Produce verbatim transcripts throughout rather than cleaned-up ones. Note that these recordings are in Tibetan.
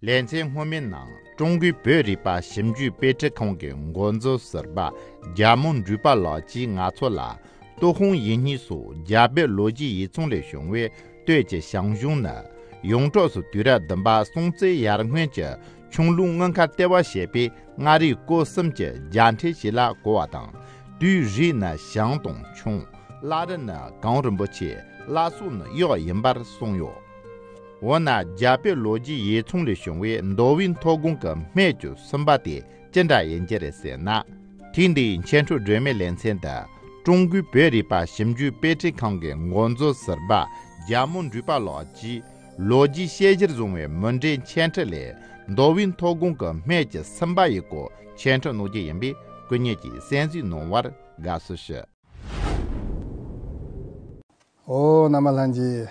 ལེ་ཚན་སྔོན་མའི་ནང་ཀྲུང་གོའི་བོད་རིག་པ་ཞིབ་འཇུག་དཔེ་ཁྲིད་ཁང་གི་འགོ་གཙོ་ཟུར་པ་རྒྱལ་མོ་འབྲུག་པ་ལགས་ཀྱིས་ང་ཚོ་ལ་ཏུའུ་ཧུང་ཡིག་རྙིང་སོགས་རྒྱ་བོད་ལོ་རྒྱུས་ཡིག་ཚང་ལས་བྱུང་བའི་སྟོད་ཀྱི་ཞང་ཞུང་ནི་ཡོངས་གྲགས་སུ་དུས་རབས་བདུན་པ་སྲོང་བཙན་ཡར་སྔོན་གྱི་ཆུང་ལུགས་དངུལ་མཁར་ལྟེ་བ་བྱས་པའི་མངའ་རིས་སྐོར་གསུམ་གྱི་རྒྱལ་ཕྲན་ཞིག་ལ་གོ་བ་དང་། དུས་རིགས་ནི་ཞང་དང་ཆུང་། བླ་རི་ནི་གངས་རིན་པོ་ཆེ། བླ་སྲོག་ནི་གཡག་ཡིན་པར་གསུངས་ཡོད། འོ་ན་རྒྱ་བོད་ལོ་རྒྱུས་ཡིག་ཚང་ལས་བྱུང་བའི་མདོ་དབུས་མཐོ་སྒང་གི་སྨད་ཀྱི་སུམ་པ་དེ་ཅི་འདྲ་ཡིན་གྱི་རེད་ཟེར་ན། ཐེངས་འདིའི་འཆད་ཁྲིད་སྒྲོན་མེའི་ལེ་ཚན་དུ་ཀྲུང་གོའི་བོད་རིག་པ་ཞིབ་འཇུག་དཔེ་ཁྲིད་ཁང་གི་འགོ་གཙོ་ཟུར་པ་རྒྱལ་མོ་འབྲུག་པ་ལགས་ཀྱིས་ལོ་རྒྱུས་དཔྱད་གཞིར་བཟུང་བའི་མུ་འབྲེལ་འཆད་ཁྲིད་ལས་མདོ་དབུས་མཐོ་སྒང་གི་སྨད་ཀྱི་སུམ་པ་ཡི་སྐོར་འཆད་ཁྲིད་གནང་རྒྱུ་ཡིན་པས་སྐུ་ཉིད་ཀྱིས་གསན་གཟིགས་གནང་བར་དགའ་བསུ་ཞུ། ཨོ། རྣམ་པ་ལྷན་རྒྱས།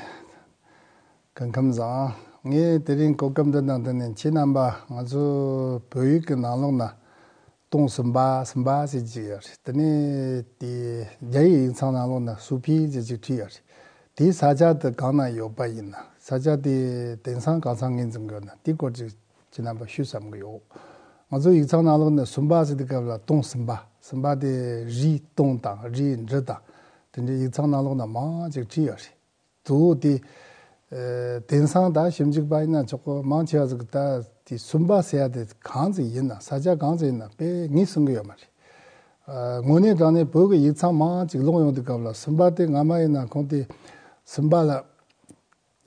སྐུ་ཁམས་བཟང་། ངས་དེ་རིང་གོ་སྐབས་འདི་དང་བསྟུན་ནས་ཁྱེད་རྣམ་པ་ང་ཚོ་བོད་ཡིག་གི་ནང་ལོགས་ན་སྟོང་གསུམ་པ་གསུམ་པ་ཟེར་གྱི་ཡོད་རེད། དེ་ནས་དེ་རྒྱ་ཡིག་ཡིག་ཚང་ནང་ལོགས་ན་སུ་ཕི་ཟེར་གྱི་བྲིས་ཡོད་རེད། དེའི་ས་ཆ་དེ་གང་ན་ཡོད་པ་ཡིན་ན། ས་ཆ་དེ་དེང་སང་གང་ས་ངོས་འཛིན་དགོས་ན་དེའི་སྐོར་ཅིག་ཁྱེད་རྣམ་པ་ཞུ་བསམ་གྱི་ཡོད། ང་ཚོ་ཡིག་ཚང་ནང་ལོགས་ནས་གསུམ་པ་ཟེར་དུས་སྐབས་ལ་སྟོང་གསུམ་པ། གསུམ་པ་དེ་རིའི་སྟོང་དང་རིའི་འབྲུ་དང་དེ་འདྲའི་ཡིག་ཚང་ནང་ལོགས་ན་མང་ཅིག་བྲིས་ཡོད་རེད། གཙོ་བོ་དེ། ཨ། དེང་སང་ད་ཞིབ་འཇུག་པ་ཡིན་ན་ཆོག་གི། མང་ཆེ་བ་ཟིག་གིས་ད་དེ་གསུམ་པ་ཟེར་ཡ་དེ་གང་ཟིག་ཡིན་ན། ས་ཆ་གང་ཟིག་ཡིན་ན་དཔེ་ངོས་ཟིན་གི་ཡོད་མ་རེད། ཨ། དངོས་གནས་དྲང་གནས་བོད་ཀྱི་ཡིག་ཚང་མང་ཅིག་ཀློག་ཡོང་དུས་སྐབས་ལ་གསུམ་པ་དེ་སྔ་མ་ཡིན་ན་ཁོང་དེ་གསུམ་པ་ལ།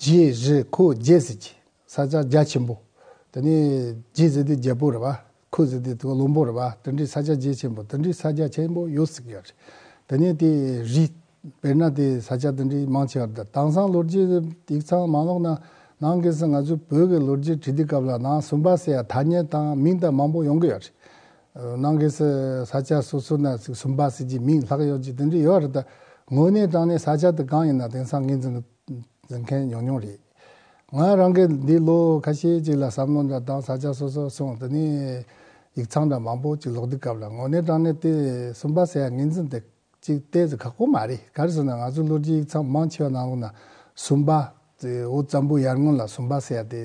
རྗེ་རི་ཁོ་རྗེ་ཟེར་གྱི་ས་ཆ་རྒྱ་ཆེན་པོ། དེ་ནས་རྗེ་ཟེར་དུས་རྒྱལ་པོ་རེད་པ། ཁོ་ཟེར་དུས་དེ་བློན་པོ་རེད་པ། དེ་འདྲའི་ས་ཆ་རྒྱ་ཆེན་པོ། དེ་འདྲའི་ས་ཆ་ཆེན་པོ་ཡོད་ཟེར་གྱི་ཡོད་རེད། དེ་ནས་དེ་རི། དཔེར་ན་དེ་ས་ཆ་དེ་འདྲའི་མང་ཆེ་བ་དེ་དེང་སང་ལོ་རྒྱུས་ཡིག་ཚང་མ་ཀློག་ན། ནང་གི་སི་ང་ཚོ་བོད་ཀྱི་ལོ་རྒྱུས་བྲིས་དུས་སྐབས་ལ་ནང་གསུམ་པ་ཟེར་ཡ་ཐ་སྙད་དང་མིང་དང་མང་པོ་ཡོང་གི་ཡོད་རེད། ནང་གི་སི་ས་ཆ་སོ་སོ་ན་གསུམ་པ་ཟེར་གྱི་མིང་ལྷག་ཡོད་ཀྱི་དེ་འདྲ་ཡོད་རེད། ད་དངོས་གནས་དྲང་གནས་ས་ཆ་དེ་གང་ཡིན་ན་དེང་སང་ངོས་འཛིན་འཛིན་མཁན་ཉུང་ཉུང་རེད། ང་རང་གི་འདི་ལོ་ཁ་ཤས་ཅིག་ལ་བསམ་བློ་འདྲ་བཏང་། ས་ཆ་སོ་སོ་སོང་། དེ་ནས་ཡིག་ཚང་འདྲ་མང་པོ་ཅིག་ཀློག་དུས་སྐབས་ལ་དངོས་གནས་དྲང་གནས་དེ་གསུམ་པ་ཟེར་ཡ་ངོས་འཛིན་དེ་ཅིག་ཏོག་ཙམ་ཁག་པོ་མ་རེད། ག་རེ་ཟེར་ན་ང་ཚོའི་ལོ་རྒྱུས་ཡིག་ཚང་མང་ཆེ་བ་ནང་ལོགས་ན་གསུམ་པ་དེ་བོད་བཙན་པོའི་ཡར་སྔོན་ལ་གསུམ་པ་ཟེར་ཡ་དེ།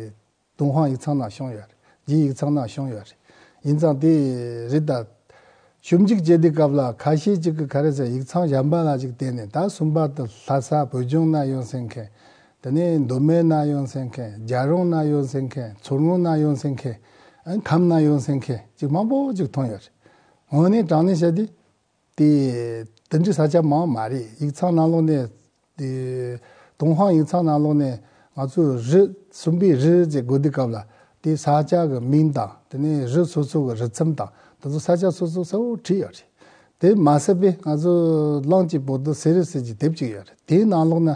ཏུན་ཧོང་ཡིག་ཚང་ནང་བྱུང་ཡོད་རེད། རྒྱའི་ཡིག་ཚང་ནང་བྱུང་ཡོད་རེད། ཡིན་ཙང་དེ་རེད། ད་ཞིབ་འཇུག་བྱེད་དུས་སྐབས་ལ་ཁ་ཤས་ཅིག་གིས་ག་རེ་ཟེར། ཡིག་ཚང་གཞན་པ་ལ་ཅིག་བལྟས་ནས་ད་གསུམ་པ་དེ་ལྷ་ས་བོད་ལྗོངས་ན་ཡོད་ཟེར་མཁན། དེ་ནས་མདོ་སྨད་ན་ཡོད་ཟེར་མཁན། རྒྱལ་རོང་ན་ཡོད་ཟེར་མཁན། མཚོ་སྔོན་ན་ཡོད་ཟེར་མཁན། ཨ། ཁམས་ན་ཡོད་ཟེར་མཁན་ཅིག་མང་པོ་ཅིག་མཐོང་ཡོད་རེད། དངོས་གནས་དྲང་གནས་བཤད་དུས། དེ་དེ་འདྲའི་ས་ཆ་མང་མ་རེད། ཡིག་ཚང་ནང་ལོགས་ནས་དེ། ཏུན་ཧོང་ཡིག་ཚང་ནང་ལོགས་ནས་ང་ཚོས་རི། གསུམ་པའི་རི་ཅེས་འགོད་དུས་སྐབས་ལ་དེ་ས་ཆ་གི་མིང་དང་དེ་ནས་རི་སོ་སོ་གི་རི་མཚམས་དང་དེ་ཚོ་ས་ཆ་སོ་སོ་གསལ་བོ་བྲིས་ཡོད་རེད། དེ་མ་ཟད་པའི་ང་ཚོ་གླང་གི་བུ་དུ་ཟེར་རི་ཟེར་གྱི་དེབ་ཅིག་ཡོད་རེད། དེའི་ནང་ལོགས་ན་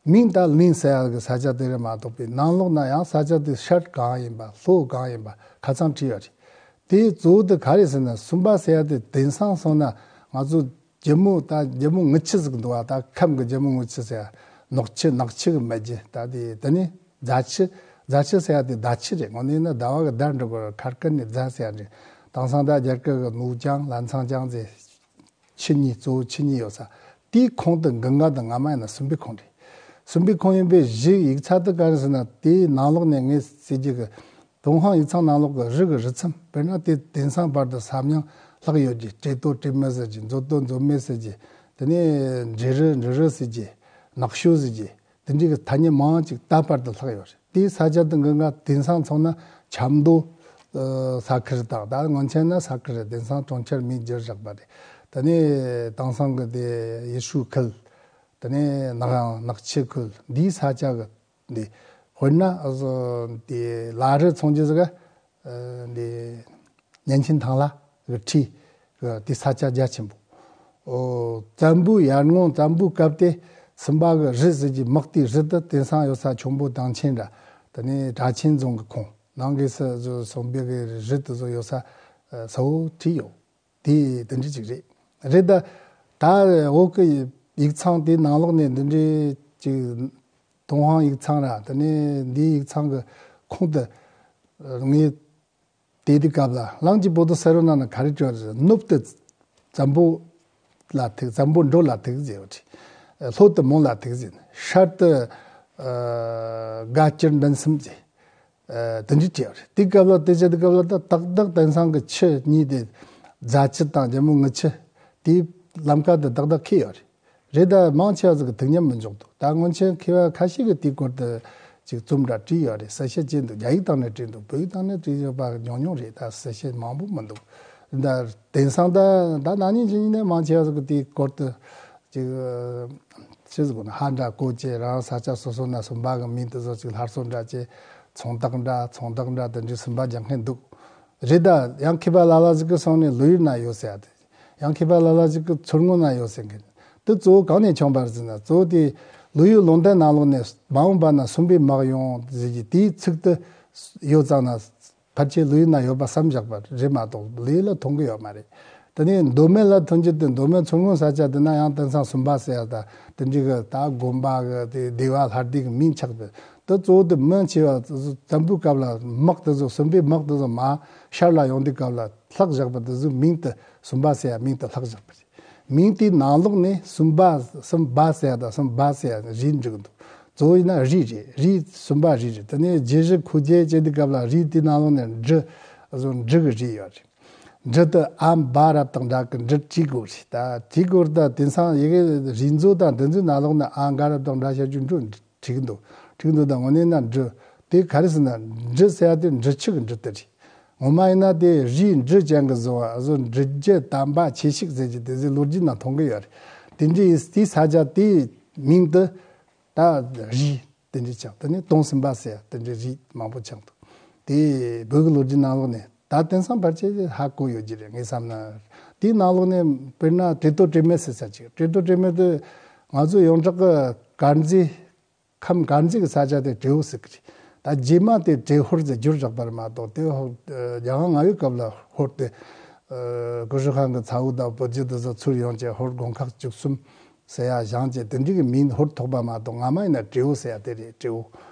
མིང་དང་གླིང་ཟེར་ཡག་གི་ས་ཆ་དེ་རེད་མ་གཏོགས་པའི་ནང་ལོགས་ན་ཡང་ས་ཆ་དེ་ཤར་གང་ཡིན་པ་ལྷོ་གང་ཡིན་པ་ཁ་ཚང་བྲིས་ཡོད་རེད། དེའི་གཙོ་བོ་དེ་ག་རེ་ཟེར་ན་གསུམ་པ་ཟེར་ཡ་དེ་དེང་སང་སོང་ན་ང་ཚོ་རྒྱལ་མོ། ད་རྒྱལ་མོ་ངུ་ཆུ་ཟིག་འདུག་བ། ད་ཁམས་ཀྱི་རྒྱལ་མོ་ངུ་ཆུ་ཟེར་ཡ། ནག་ཆུ། ནག་ཆུ་གི་མི་རྒྱུད། ད་དེ་དེ་ནི་རྫ་ཆུ། རྫ་ཆུ་ཟེར་ཡ་དེ་ཟླ་ཆུ་རེད། དངོས་གནས་ན་ཟླ་བ་གི་ཟླ་འགྲོ་གི་རེད། ཁ་སྐད་ནས་རྫ་ཟེར་ཡ་རེད། དེང་སང་ད་རྒྱ་སྐད་གི་ནུའུ་ཅང་ལན་ཚང་ཅང་ཟེར། ཆུ་གཉིས། གཙོ་བོ་ཆུ་གཉིས་ཡོད་ས། དེའི་ཁོངས་དེ་གངྒཱ་དང་ང་མ་ཡིན་ན་སུམ་པའི་ཁོངས་རེད། སུམ་པའི་ཁོངས་ཡིན་པའི་གཞི་ཡིག་ཆ་དེ་ག་རེ་ཟེར་ན་དེའི་ནང་ལོགས་ནས་ངས་ཟེར་རྒྱུ་གི། ཏུན་ཧོང་ཡིག་ཚང་ནང་ལོགས་ཀྱི་རི་གི་རི་མཚམས། དཔེར་ན་དེ་དེང་སང་བར་དུ་ས་མིང་ལྷག་ཡོད་ཀྱི། བྲེ་ཏོ་བྲེ་མི་ཟེར་གྱི། མཛོ་ཏོ་མཛོ་མི་ཟེར་གྱི། དེ་ནས་འབྲི་རི་འབྲི་རི་ཟེར་གྱི། ནག་ཤོད་ཟེར་གྱི། དེ་འདྲའི་གི་ཐ་སྙད་མང་ཅིག་ད་བར་དུ་ལྷག་ཡོད་རེད། དེའི་ས་ཆ་དེ་གི་ང་དེང་སང་མཚོན་ན་ཆབ་མདོ་ས་ཁུལ་དང་། ད་སྔོན་ཆད་ན་ས་ཁུལ་རེད། དེང་སང་གྲོང་ཁྱེར་མིང་བསྒྱུར་བཞག་པ་རེད། དེ་ནས་དེང་སང་གི་དེ་ཡུལ་ཤུལ་ཁུལ། དེ་ནས་ནག་ནག་ཆུ་ཁུལ། འདིའི་ས་ཆ་གི་འདི། དཔེར་ན་ཨ་ཟོ་འདི་ལ་རི་ཚོང་རྒྱུ་ཟིག་ག་འདི་ཉན་ཆིན་ཐང་ལ་གི་ཁྲི་གི་དེ་ས་ཆ་རྒྱ་ཆེན་པོ། ཨོ། བཙན་པོའི་ཡར་སྔོན་བཙན་པོའི་སྐབས་དེ་སུམ་པ་གི་རི་ཟེར་གྱི་དམག་དེའི་རི་དེ་དེང་སང་ཡོད་ས་ཁྱུང་པོ་དང་ཆེན་ར། དེ་ནས་གྲྭ་ཆེན་རྫོང་གི་ཁོངས། ནང་གི་ས་ཟོ་སུམ་པའི་གི་རི་དེ་ཚོ་ཡོད་ས་ཨ་ས་བོ་བྲིས་ཡོད། དེ་དེ་འདྲ་ཅིག་རེད། རེད། ད་ད་འོག་གི་ཡིག་ཚང་དེའི་ནང་ལོགས་ནས་འདི་འདྲའི་ཅིག་ཏུན་ཧོང་ཡིག་ཚང་ར། དེ་ནས་འདིའི་ཡིག་ཚང་གི་ཁོངས་དེ་ངས་བལྟས་དུས་སྐབས་ལ་གླང་གི་བུ་དུ་ཟེར་རོ་ན་ན་ག་རེ་བྲིས་པ་རེད། ནུབ་དེ་བཙན་པོ་ལ་ཐུག། བཙན་པོ་འགྲོ་ལ་ཐུག་ཟེར་བ་རེད། ལྷོ་དེ་མོན་ལ་ཐུག་ཟེར། ཤར་དེ་ཨ་དགའ་སྐྱིད་འདུན་གསུམ་ཟེར། ཨ་དེ་འདྲ་བྲིས་ཡོད་རེད། དེའི་སྐབས་ལ་དེ་བྱས་དེ་སྐབས་ལ་ད་ཏག་ཏག་དེང་སང་གི་ཆུ་གཉིས་དེ་རྫ་ཆུ་དང་རྒྱལ་མོ་ངུ་ཆུ་དེའི་ལམ་ཁ་དེ་ཏག་ཏག་འཁེལ་ཡོད་རེད། རེད། ད་མང་ཆེ་བ་ཟིག་གི་དུས་མཉམ་མི་འཇོག་འདུག་ད་སྔོན་ཆད་མཁས་པ་ཁ་ཤས་ཀྱིས་དེའི་སྐོར་དུ་ཅིག་རྩོམ་འདྲ་བྲིས་ཡོད་རེད། གསལ་བཤད་བྱས་འདུག་རྒྱ་ཡིག་སྟེང་ནས་བྲིས་འདུག་བོད་ཡིག་སྟེང་ནས་བྲིས་ཡོད་པ་ཉུང་ཉུང་རེད། ད་གསལ་བཤད་མང་པོ་མི་འདུག་ད་དེང་སང་ད་ད་ན་ནིང་ཕྱི་ནས་མང་ཆེ་བ་ཟིག་གིས་དེའི་སྐོར་དུ་ཅིག་ཅི་ཟིག་གོ་ན་ཧ་འདྲ་གོ་བྱས། རང་ས་ཆ་སོ་སོ་ན་སུམ་པ་གི་མིང་དེ་ཚོ་ཅིག་སླར་གསོ་འདྲ་བྱས། ཚོང་རྟགས་འདྲ་ཚོང་རྟགས་འདྲ་དེ་འདྲའི་སུམ་པ་རྒྱག་མཁན་འདུག་རེད། ད་ཡང་མཁས་པ་ལ་ལ་ཟིག་གི་སོང་ནས་ལོ་ཡུལ་ན་ཡོད་ཟེར་ཡ་དེ། ཡང་མཁས་པ་ལ་ལ་ཞིག་གི་ཚུར་ངོ་ན་ཡོད་ཟེར་མཁན་དེ་གཙོ་བོ་གང་ནས་བྱུང་བ་རེད་ཟེར་ན། གཙོ་བོ་དེ་ལོ་ཡུལ་ལུང་བསྟན་ནང་ལོགས་ནས་མ་འོངས་པ་ན་སུམ་པའི་དམག་ཡོང་ཟེར་གྱི་དེའི་ཚིག་དེ་ཡོད་ཙང་ན་ཕལ་ཆེར་ལོ་ཡུལ་ན་ཡོད་པ་བསམ་བཞག་པ་རེད་མ་གཏོགས་ལོ་ཡུལ་ལ་མཐོང་གི་ཡོད་མ་རེད། དེ་ནས་མདོ་སྨད་ལ་ཐོན་རྒྱུ་དེ་མདོ་སྨད་མཚོ་སྔོན་ས་ཆ་དེ་ན་ཡང་དེང་སང་སུམ་པ་ཟེར་ཡ་ད་དེ་འདྲའི་གི་ད་དགོན་པ་གི་དེ་སྡེ་བ་ལྷ་སྡེ་གི་མིང་ཆགས་པས། དེ་གཙོ་བོ་དེ་མང་ཆེ་བ་བཙན་པོའི་སྐབས་ལ་དམག་དེ་ཚོ་སུམ་པའི་དམག་དེ་ཚོ་མར་ཤར་ལ་ཡོང་དུས་སྐབས་ལ་བརླག་བཞག་པ་དེ་ཚོའི་མིང་དེ་སུམ་པ་ཟེར་ཡ་མིང་དེ་བརླག་བཞག་པ་རེད། མིང་དེའི་ནང་ལོགས་ནས་སུམ་པ་སུམ་པ་ཟེར་ཡ་དང་སུམ་པ་ཟེར་ཡ་རུས་འབྲི་གི་འདུག་གཙོ་བོ་ཡིན་ན་རུས་རེད། རུས་སུམ་པ་རུས་རེད། དེ་ནས་རྗེས་གཞི་ཁོ་རྗེ་བྱེད་དུས་སྐབས་ལ་རུས་དེའི་ནང་ལོགས་ནས་འབྲི་བཟོ་འབྲི་གི་རུས་ཡོད་རེད། འབྲི་དེ་ཨ་འབའ་རབ་དང་འདྲ་གི་འབྲི་བྲིས་དགོས་རེད། ད་བྲིས་དགོས་རེད། ད་དེང་སང་ཡི་གེ་རུས་མཛོད་དང་འདི་ཚོའི་ནང་ལོགས་ནས་ཨ་འགའ་རབ་དང་འདྲ་བྱ་རྒྱུ་འགྲོ་བྲིས་གི་འདུག་བྲིས་གི་འདུག་ད་དངོས་གནས་ན་འབྲི་དེ་ག་རེ་ཟེར་ན་འབྲི་ཟེར་ཡ་དེ་འབྲི་ཆུ་གི་འབྲི་དེ་རེད། ངོ་མ་ཡིན་ན་དེ་རུས་འབྲི་ཅན་གྱི་བཟོ་བ་བཟོ་འབྲི་རྒྱུ་དམ་པ་ཆོས་ཤིག་ཟེར་གྱི་དེ་ཚོའི་ལོ་རྒྱུས་ནང་མཐོང་གི་ཡོད་རེད། དེ་འདྲའི་དེའི་ས་ཆ་དེའི་མིང་དེ་ད་རུས་དེ་འདྲའི་ཆགས། དེ་ནས་དུང་སུམ་པ་ཟེར་དེ་འདྲའི་རུས་མང་པོ་ཆགས་འདུག་དེ་བོད་ཀྱི་ལོ་རྒྱུས་ནང་ལོགས་ནས་ད་དེང་སང་ཕལ་ཆེར་ཧ་གོ་ཡོད་ཀྱི་རེད་ངས་བསམ་ན། དེའི་ནང་ལོགས་ནས་དཔེར་ན་བྲེ་ལྟོ་བྲེ་སྨད་ཟེར་ས་ཅིག་བྲེ་ལྟོ་བྲེ་སྨད་དེ་ང་ཚོ་ཡོངས་གྲགས་ཀྱི་དཀར་མཛེས། ཁམས་དཀར་མཛེས་ཀྱི་ས་ཆ་དེ་བྲེ་འུ་ཟེར་གི་རེད། ད་རྗེས་མ་དེ་བྲེ་ཧོར་ཟེར་བསྒྱུར་བཞག་པ་རེད་མ་གཏོགས་དེ་ཧོར་རྒྱལ་དབང་ལྔ་པའི་སྐབས་ལ་ཧོར་དེ་ཀུ་ཤུ་ཁང་གི་ཚ་བོ་དང་བུ་རྒྱུད་དེ་ཚོ་ཚུར་ཡོང་བྱས་ཧོར་དགོན་ཁག་བཅུ་གསུམ་ཟེར་ཡ་བཞེངས་བྱས་དེ་འདྲའི་གི་མིང་ཧོར་ཐོགས་པ་མ་གཏོགས་སྔ་མ་ཡིན་ན་བྲེ་འུ་ཟེར་ཡ་དེ་རེད། བྲེ་འུ་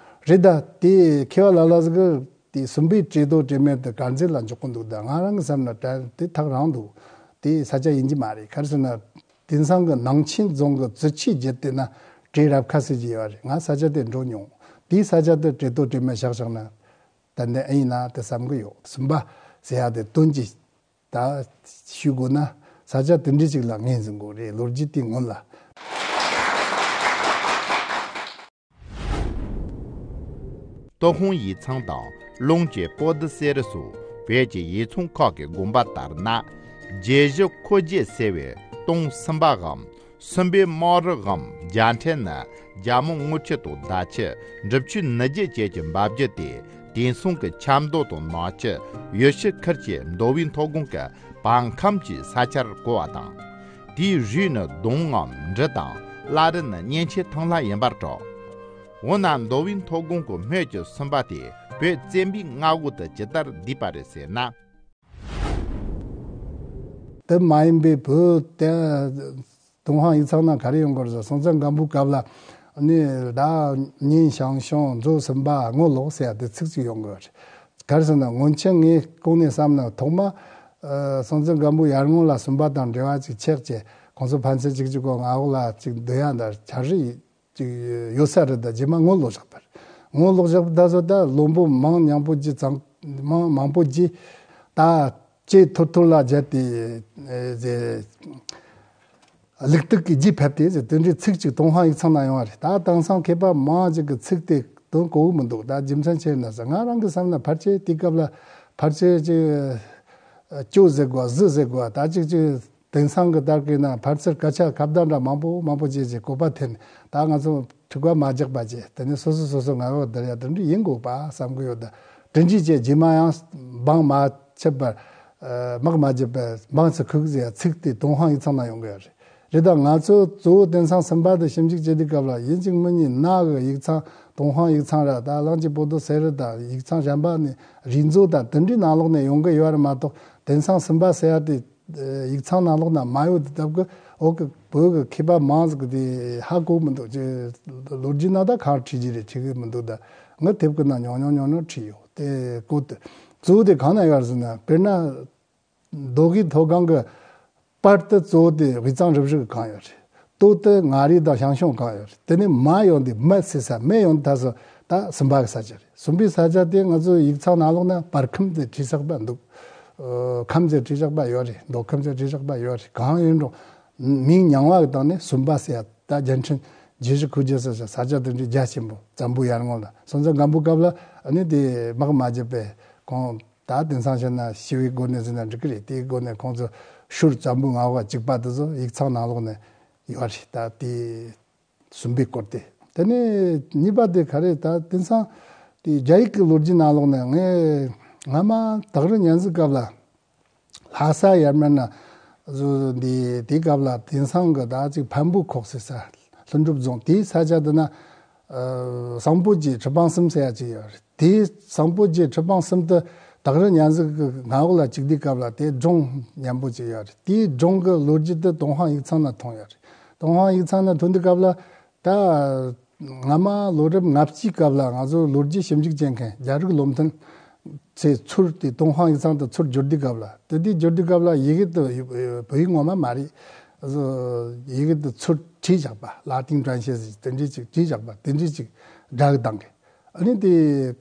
རེད། ད་དེ་མཁས་པ་ལ་ལ་ཟིག་གི་དེ་སུམ་པའི་བྲེ་ལྟོ་བྲེ་སྨད་དེ་དཀར་མཛེས་ལ་འཇོག་གི་འདུག་ད་ང་རང་གི་བསམ་ན་དེ་ཐག་རིང་འདུག་དེ་ས་ཆ་ཡིན་གྱི་མ་རེད། ག་རེ་ཟེར་ན། དེང་སང་གི་ནང་ཆེན་རྫོང་གི་ཙི་ཆུའི་རྒྱུད་དེ་ན་བྲེ་རབ་ཁ་ཟེར་གྱི་ཡོད་རེད། ང་ས་ཆ་དེ་འགྲོ་མྱོང་། དེའི་ས་ཆ་དེ་བྲེ་ལྟོ་བྲེ་སྨད་བཞག་བཞག་ན་ཏན་ཏན་ཨེ་ཡིན་ན་དེ་བསམ་གི་ཡོད། སུམ་པ་ཟེར་ཡ་དེ་དོན་གྱིས་ད་ཞུ་དགོས་ན་ས་ཆ་དེ་འདྲ་ཅིག་ལ་ངོས་འཛིན་དགོས་རེད། ལོ་རྒྱུས་དེའི་སྔོན་ལ། ཏུན་ཧོང་ཡིག་ཚང་དང་ལུང་གི་པོ་ཏི་གསེར་སོགས་བོད་ཀྱི་ཡིག་ཚང་ཁག་གི་དགོངས་པ་ལྟར་ན། རྗེས་གཞི་ཁོ་རྗེ་ཟེར་བའི་སྟོང་སུམ་པའམ་སུམ་པའི་དམག་རུའམ་རྒྱལ་ཕྲན་ནི་རྒྱལ་མོ་ངུ་ཆུ་དང་ཟླ་ཆུ་འབྲི་ཆུ་ནུ་རྒྱུད་བཅས་ཀྱི་འབབ་རྒྱུད་དེ་དེང་སང་གི་ཆབ་མདོ་དང་ནག་ཆུ་ཡུལ་ཤུལ་ཁུལ་གྱི་མདོ་དབུས་མཐོ་སྒང་གི་བར་ཁམས་ཀྱི་ས་ཆར་གོ་བ་དང་། དེའི་རུས་ནི་ལྡོང་ངམ་འབྲི་དང་བླ་རི་ནི་གཉན་ཆེན་ཐང་ལྷ་ཡིན་པར་གྲགས། འོ་ན་མདོ་དབུས་མཐོ་སྒང་གི་སྨད་ཀྱི་སུམ་པ་དེ་བོད་བཙན་པོའི་མངའ་འོག་ཏུ་ཇི་ལྟར་བསྡུས་པ་རེད་ཟེར་ན། དེ་མ་ཡིན་པའི་བོད་དེ་ཏུན་ཧོང་ཡིག་ཚང་ནང་ག་རེ་ཡོང་གི་རེད་ཟེར། སྲོང་བཙན་སྒམ་པོའི་སྐབས་ལ་ནི་ད་ཉིན་ཞང་ཞུང་མཛོ་སུམ་པ་སྔོ་ལོག་ཟེར་ཡ་དེ་ཚིག་ཅིག་ཡོང་གི་རེད། ག་རེ་ཟེར་ན་སྔོན་ཆད་ངས་ཁོང་ནས་བསམ་ན་ཐོག་མ་ཨ་སྲོང་བཙན་སྒམ་པོ་ཡར་སྔོན་ལ་སུམ་པ་དང་འབྲེལ་བ་ཅིག་ཆགས་བྱས་གོང་ས་ཕན་ཚུན་གཅིག་གཅིག་གོ་མངའ་འོག་ལ་ཅིག་སྡོད་ཡ་འདྲ་ཆགས་རེད་ཅིག་ཡོད་ས་རེད། ད་རྗེས་མ་སྔོ་ལོག་བཞག་པ་རེད། སྔོ་ལོག་བཞག་པ་ད་སོ་ད་བློན་པོ་མང་མང་པོ་ཅིག་ཙང་མང་མང་པོ་ཅིག་ད་ལྕེ་ཐུར་ཐུར་ལ་བརྒྱབ་སྟེ་ཨེ་ཟེར། ལུག་ཐུག་གི་རྗེས་ཕེབས་ཏེ་ཟེར་དེ་འདྲའི་ཚིག་ཅིག་ཏུན་ཧོང་ཡིག་ཚང་ན་ཡོང་བ་རེད། ད་དེང་སང་མཁས་པ་མང་ཅིག་གི་ཚིག་དེ་དོན་གོ་གི་མི་འདུག་ད་རྒྱུ་མཚན་ཅི་ཡིན་ན་ཟེར་ང་རང་གི་བསམ་ན་ཕལ་ཆེར་དེའི་སྐབས་ལ་ཕལ་ཆེར་ཅིག་ཅོ་ཟེར་དགོས་ཟི་ཟེར་དགོས་ད་ཅིག་ཅིག་དེང་སང་གི་ལྟར་གི་ན་ཕལ་ཆེར་སྐད་ཆ་ཁ་བརྡ་འདྲ་མང་པོ་མང་པོ་བྱས་ཅིག་གོ་བ་འཐེན་ད་ང་ཚོ་འཁྲུག་པ་མ་རྒྱག་པ་བྱས་དེ་ནས་སོ་སོ་སོ་སོ་ང་རོ་བསྡུར་ཡ་དེ་འདྲ་ཡིན་དགོས་པ་བསམ་གི་ཡོད། ད་དྲིན་ཅི་བྱས་རྗེས་མ་ཡང་འབངས་མ་ཆད་པར་དམག་མ་བརྒྱབ་པས་འབངས་སུ་ཁུག་ཟེར་ཡ་ཚིག་དེ་ཏུན་ཧོང་ཡིག་ཚང་ན་ཡོང་གི་ཡོད་རེད། རེད། ད་ང་ཚོ་གཙོ་བོ་དེང་སང་སུམ་པ་དེ་ཞིབ་འཇུག་བྱེད་དུས་སྐབས་ལ་ཡིན་གཅིག་མིན་གཉིས་ནག་གི་ཡིག་ཚང་ཏུན་ཧོང་ཡིག་ཚང་ར་ད་གླང་ཆེན་པོ་ཏོ་གསེར་རི་དང་ཡིག་ཚང་གཞན་པ་ནས་རུས་མཛོད་དང་དེ་འདྲའི་ནང་ལོགས་ནས་ཡོང་གི་ཡོད་རེད་མ་གཏོགས་དེང་སང་སུམ་པ་ཟེར་ཡ་དེ་ཡིག་ཚང་ནང་ལོགས་ན་མ་ཡོད་དེ་སྟབས་ཀྱི་འོག་གི་བོད་ཀྱི་མཁས་པ་མང་ཟིག་གི་དེ་ཧ་གོ་མི་འདུག་ཅེས་ལོ་རྒྱུས་ན་ད་གང་བྲིས་ཀྱི་རེད་བྲིས་གི་མི་འདུག་ད་ངས་དེབ་ཀྱི་ནང་ཉུང་ཉུང་ཉུང་ཉུང་བྲིས་ཡོད། དེ་གོ་དེ་གཙོ་བོ་དེ་གང་ན་ཡོད་རེད་ཟེར་ན་དཔེར་ན། མདོ་དབུས་མཐོ་སྒང་གི་པར་དེ་གཙོ་བོ་དེ་དབུས་གཙང་རུ་བཞི་གི་གང་ཡོད་རེད། སྟོད་དེ་མངའ་རིས་དང་ཞང་ཞུང་གང་ཡོད་རེད། དེ་ནས་མར་ཡོང་དུས་སྨད་ཟེར་ས་སྨད་ཡོང་དུས་ད་སོ་ད་ ད་སུམ་པ་གི་ས་ཆ་རེད། སུམ་པའི་ས་ཆ་དེ་ང་ཚོ་ཡིག་ཚང་ནང་ལོགས་ན་བར་ཁམས་ཟེར་བྲིས་བཞག་པ་འདུག་ཨ། ཁམས་ཟེར་བྲིས་བཞག་པ་ཡོད་རེད། མདོ་ཁམས་ཟེར་བྲིས་བཞག་པ་ཡོད་རེད། གང་ཡིན་རུང་མིང་རྙིང་བ་གི་སྟེང་ནས་སུམ་པ་ཟེར་ཡ། ད་བརྒྱད་ཁྲི་བཞི་སྟོང་དགུ་བརྒྱ་ཟེར་ས་ཆ་དེ་འདྲའི་རྒྱ་ཆེན་པོ། བཙན་པོ་ཡར་སྔོན་ལ་སྲོང་བཙན་སྒམ་པོའི་སྐབས་ལ་ཨ་ནི་དེ་དམག་མ་བརྒྱབ་པས། ཁོང་ད་དེང་སང་བཤད་ན་ཞི་བའི་སྒོ་ནས་ཟེར་ན་འགྲིག་གི་རེད། དེའི་སྒོ་ནས་ཁོང་ཚོ་ཤུར་བཙན་པོའི་མངའ་འོག་གཅིག་པ་དེ་ཚོ་ཡིག་ཚང་ནང་ལོགས་ནས་ཡོད་རེད། ད་དེ་སུམ་པའི་སྐོར་དེ། དེ་ནས་གཉིས་པ་དེ་ག་རེ། ད་དེང་སང་དེ་རྒྱ་ཡིག་གི་ལོ་རྒྱུས་ནང་ལོགས་ནས་ངས་སྔ་མ་སྟག་རི་གཉན་གཟིགས་སྐབས་ལ་ལྷ་ས་ཡར་མར་ན་བཟོ་འདི་དེའི་སྐབས་ལ་དེང་སང་གི་ད་ཅིག་འཕན་པོ་ཁོག་ཟེར་ས། ལྷུན་གྲུབ་རྫོང་དེའི་ས་ཆ་དེ་ན་ཨ་ཟངས་པོ་རྗེ་ཁྲི་འཕང་གསུམ་ཟེར་ཡ་ཅིག་ཡོད་རེད། དེའི་ཟངས་པོ་རྗེ་ཁྲི་འཕང་གསུམ་དེ་སྟག་རི་གཉན་གཟིགས་ཀྱི་མངའ་འོག་ལ་བཅུག་དུས་སྐབས་ལ་དེ་སྒྲུང་སྙན་པོ་ཅིག་ཡོད་རེད། དེའི་སྒྲུང་གི་ལོ་རྒྱུས་དེ་ཏུན་ཧོང་ཡིག་ཚང་ན་ཐོན་ཡོད་རེད། ཏུན་ཧོང་ཡིག་ཚང་ན་ཐོན་དུས་སྐབས་ལ་ད་སྔ་མ་ལོ་རབས་ལྔ་བཅུའི་སྐབས་ལ་ང་ཚོ་ལོ་རྒྱུས་ཞིབ་འཇུག་བྱེད་མཁན་རྒྱ་རིགས་བློ་མཐུན་ཚོས་ཚུར་དེ་ཏུན་ཧོང་ཡིག་ཚང་དུ་ཚུར་བསྒྱུར་དུས་སྐབས་ལ། དེ་དུས་བསྒྱུར་དུས་སྐབས་ལ་ཡི་གེ་དེ་བོད་ཡིག་ངོ་མ་མ་རེད། ཡི་གེ་དེ་ཚུར་བྲིས་བཞག་པ། ལ་ཏིང་དྲན་ཤེས་ཟེར་དེ་འདྲས་ཅིག་བྲིས་བཞག་པ། དེ་འདྲས་ཅིག་སྒྲ་གི་སྟེང་གི། ཨ་ནི་དེ་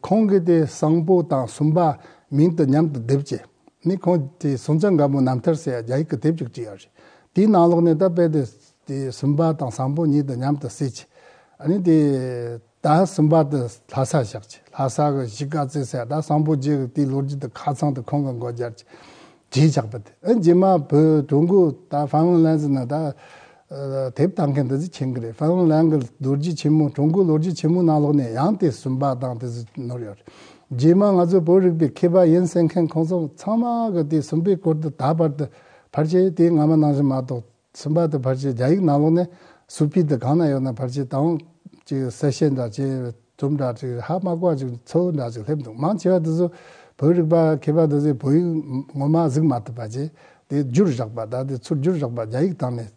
ཁོང་གིས་དེ་ཟངས་པོ་དང་སུམ་པ་མིང་དེ་མཉམ་དུ་བསྡེབས་བྱས། ནི་ཁོང་དེ་སྲོང་བཙན་སྒམ་པོའི་རྣམ་ཐར་ཟེར་ཡ་རྒྱ་ཡིག་གི་དེབ་ཅིག་བྲིས་ཡོད་རེད། དེའི་ནང་ལོགས་ནས་ད་དཔེ་དེ་དེ་སུམ་པ་དང་ཟངས་པོ་གཉིས་དེ་མཉམ་དུ་བསྲེས་བྱས། ཨ་ནི་དེ་ད་སུམ་པ་དེ་ལྷ་ས་བཞག་བྱས། ལྷ་ས་གི་གཞིས་ཀ་རྩེ་ཟེར་ཡ། ད་ཟངས་པོ་རྗེ་གི་དེའི་ལོ་རྒྱུས་དེ་ཁ་ཚང་དེ་ཁོང་གིས་མགོ་སྦྱར་བྱས། བྲིས་བཞག་པ་དེ། ཨ། རྗེས་མ་བོད་ཀྲུང་གོ་ད་ཧྥན་ལན་ལན་ཟེར་ན་ད་ཨ་དེབ་བཏང་མཁན་དེ་ཚོས་མཁྱེན་གི་རེད། ཧྥན་ལན་གྱི་ལོ་རྒྱུས་ཆེན་མོ། ཀྲུང་གོའི་ལོ་རྒྱུས་ཆེན་མོའི་ནང་ལོགས་ནས་ཡང་དེ་སུམ་པ་དང་དེ་ཚོ་ནོར་ཡོད་རེད། རྗེས་མ་ང་ཚོ་བོད་རིག་པའི་མཁས་པ་ཡིན་ཟེར་མཁན་ཁོང་ཚོ་ཚང་མ་གིས་དེ་སུམ་པའི་སྐོར་དེ་ད་བར་དུ་ཕལ་ཆེར་དེ་སྔ་མ་ནང་བཞིན་མ་གཏོགས། སུམ་པ་དེ་ཕལ་ཆེར་རྒྱ་ཡིག་ནང་ལོགས་ནས་སུ་ཕི་དེ་གང་ན་ཡོད་ན་ཕལ་ཆེར་ད་རུང་ཅིག་གསལ་བཤད་འདྲ་བྱས། དུམ་འདྲ་ཅིག་ཧ་མ་གོ་བ་ཅིག་ཚོ་འདྲ་ཅིག་སླེབས་འདུག་མང་ཆེ་བ་དེ་ཚོ་བོད་རིག་པ་མཁས་པ་དེ་ཚོས་བོད་ཡིག་ངོ་མ་གཟིགས་མ་ཐུབ་པ་བྱས། དེ་བསྒྱུར་བཞག་པ། ད་དེ་ཚུར་བསྒྱུར་བཞག་པ། རྒྱ་ཡིག་སྟེང་ནས་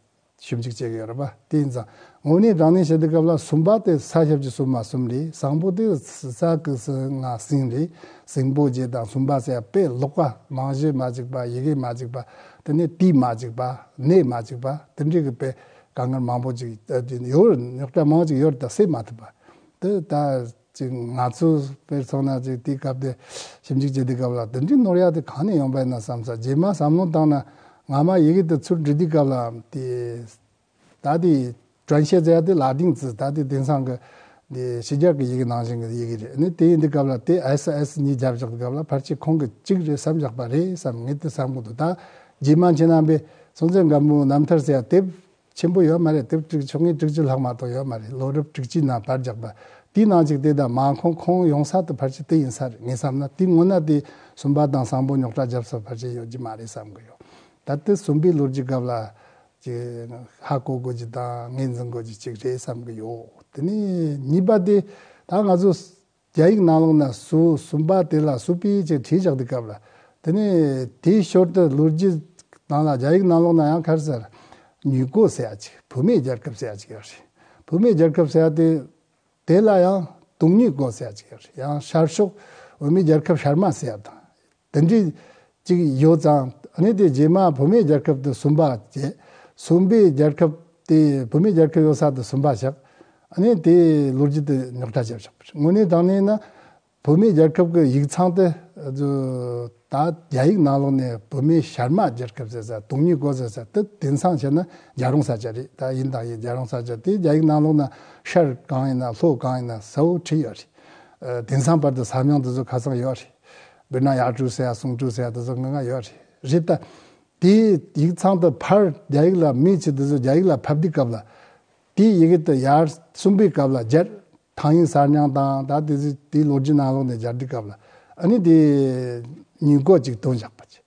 ཞིབ་འཇུག་བྱེད་ཀྱི་ཡོད་རེད་པ། དེ་ཡིན་ཙང་དངོས་གནས་དྲང་གནས་བཤད་དུས་སྐབས་ལ་སུམ་པ་དེ་ས་ཞབས་ཀྱུ་སོ་མ་གསུམ་རེད། ཟངས་པོ་དེ་ས་གི་སུ་ང་སྲིང་རེད། སྲིང་པོ་རྗེ་དང་སུམ་པ་ཟེར་ཡ་དཔེ་ལོགས་པ་རྨང་གཞི་མ་གཅིག་པ། ཡི་གེ་མ་གཅིག་པ། དེ་ནས་དུས་མ་གཅིག་པ། གནས་མ་གཅིག་པ། དེ་འདྲའི་གི་དཔེ་དཀའ་ངལ་མང་པོ་ཅིག་ཡོད། རྙོག་དྲ་མང་པོ་ཅིག་ཡོད་རེད། ད་སེལ་མ་ཐུབ་པ། དེ་ད་ཅིག་ང་ཚོ་དཔེར་མཚོན་ན་ཅིག་དེའི་སྐབས་དེ་ཞིབ་འཇུག་བྱེད་དུས་སྐབས་ལ་དེ་འདྲའི་ནོར་ཡ་དེ་གང་ནས་ཡོང་པ་ཡིན་ན་བསམ་ས། རྗེས་མ་བསམ་བློ་བཏང་ན་སྔ་མ་ཡི་གེ་དེ་ཚུར་འབྲི་དུས་སྐབས་ལ་དེ་ད་དེ་དྲན་ཤེས་ཟེར་ཡ་དེ་ལ་ཏིང་ཙི། ད་དེ་དེང་སང་གི་དེ་ཕྱི་རྒྱལ་གྱི་ཡི་གེ་ནང་བཞིན་གྱི་ཡི་གེ་རེད། ཨ་ནི་དེ་ཡིན་དུས་སྐབས་ལ་དེ་ཨེས་ཨེས་གཉིས་བརྒྱབ་བཞག་དུས་སྐབས་ལ་ཕལ་ཆེར་ཁོང་གིས་གཅིག་རེད་བསམ་བཞག་པ་རེད་བསམ། ངས་དེ་བསམ་གི་འདུག་ད་རྗེས་མ་ཁྱེད་རྣམ་པས་སྲོང་བཙན་སྒམ་པོའི་རྣམ་ཐར་ཟེར་ཡ་དེབ་ཆེན་པོ་ཡོད་མ་རེད། དེབ་དྲུག་ཆུང་ངུ་དྲུག་ཅུ་ལྷག་མ་གཏོགས་ཡོད་མ་རེད། ལོ་རབས་དྲུག་ཅུའི་ནང་པར་རྒྱག་པ། དེའི་ནང་ཅིག་དེ་དང་མ་ཁོང་ཁོང་ཡོང་ས་དེ་ཕལ་ཆེར་དེ་ཡིན་ས་རེད། ངས་བསམ་ན་དེ་སྔོན་ན་དེ་སུམ་པ་དང་ཟངས་པོ་རྙོག་དྲ་བརྒྱབ་ས་ཕལ་ཆེར་ཡོད་ཀྱི་མ་རེད་བསམ་གི་ཡོད། ད་དེ་སུམ་པའི་ལོ་རྒྱུས་སྐབས་ལ་ཅིག་ཧ་གོ་དགོས་ཀྱི་དང་ངོས་འཛིན་དགོས་ཀྱི་ཅིག་རེད་བསམ་གི་ཡོད། དེ་ནས་གཉིས་པ་དེ་ད་ང་ཚོ་རྒྱ་ཡིག་ནང་ལོགས་ན་སུ་སུམ་པ་དེ་ལ་སུ་པི་ཅེས་བྲིས་བཞག་དུས་སྐབས་ལ། དེ་ནས་དེའི་ཞོར་དུ་ལོ་རྒྱུས་ནང་ལ་རྒྱ་ཡིག་ནང་ལོགས་ན་ཡང་ག་རེ་ཟེར། ཉུས་ཀོ་ཟེར་ཡ་ཅིག་བུད་མེད་རྒྱལ་ཁབ་ཟེར་ཡ་ཅིག་ཡོད་རེད། བུད་མེད་རྒྱལ་ཁབ་ཟེར་ཡ་དེ་དེ་ལ་ཡང་དུང་ཉུས་ཀོ་ཟེར་ཡ་ཅིག་ཡོད་རེད། ཡང་ཤར་ཕྱོགས་བུད་མེད་རྒྱལ་ཁབ་ཤར་མ་ཟེར་ཡ་དང་། དེ་འདྲའི་ཅིག་ཡོད་ཙང་། ཨ་ནི་དེ་རྗེས་མ་བུད་མེད་རྒྱལ་ཁབ་དེ་སུམ་པ་བྱས། སུམ་པའི་རྒྱལ་ཁབ་དེ་བུད་མེད་རྒྱལ་ཁབ་ཡོད་ས་དེ་སུམ་པ་བཞག་ཨ་ནི་དེའི་ལོ་རྒྱུས་དེ་རྙོག་དྲ་བྱས་བཞག་པ་རེད། དངོས་གནས་དྲང་གནས་ན་བུད་མེད་རྒྱལ་ཁབ་ཀྱི་ཡིག་ཚང་དེ་ད་རྒྱ་ཡིག་ནང་ལོགས་ནས་བུད་མེད་ཤར་མ་རྒྱལ་ཁབ་ཟེར་ས། དུང་ཉུས་ཀོ་ཟེར་ས་དེ་དེང་སང་བྱས་ན་རྒྱལ་རོང་ས་ཆ་རེད། ད་ཡིན་དང་ཡིན་རྒྱལ་རོང་ས་ཆ་དེ་རྒྱ་ཡིག་ནང་ལོགས་ན་ཤར་གང་ཡིན་ན་ལྷོ་གང་ཡིན་ན་གསལ་བོ་བྲིས་ཡོད་རེད། ཨ། དེང་སང་བར་དུ་ས་མིང་དེ་ཚོ་ཁ་ཚང་ཡོད་རེད། དཔེར་ན་ཡར་ཀྲོའུ་ཟེར་ཡ་སུང་ཀྲོའུ་ཟེར་ཡ་དེ་ཚོ་ངོ་མ་ཡོད་རེད། རེད་ད། དེའི་ཡིག་ཚང་དེ་ཕར་རྒྱ་ཡིག་ལ་མིའི་ཆེད་དུ་ཚོ་རྒྱ་ཡིག་ལ་ཕབ་དུས་སྐབས་ལ། དེའི་ཡི་གེ་དེ་ཡར་སུམ་པའི་སྐབས་ལ་སྦྱར། ཐང་ཡིག་གསར་རྙིང་དང་ད་དེ་ཚོ་དེའི་ལོ་རྒྱུས་ནང་ལོགས་ནས་སྦྱར་དུས་སྐབས་ལ། ཨ་ནི་དེ་ཉུས་ཀོ་ཅིག་བཏོན་བཞག་པ་ཅིག་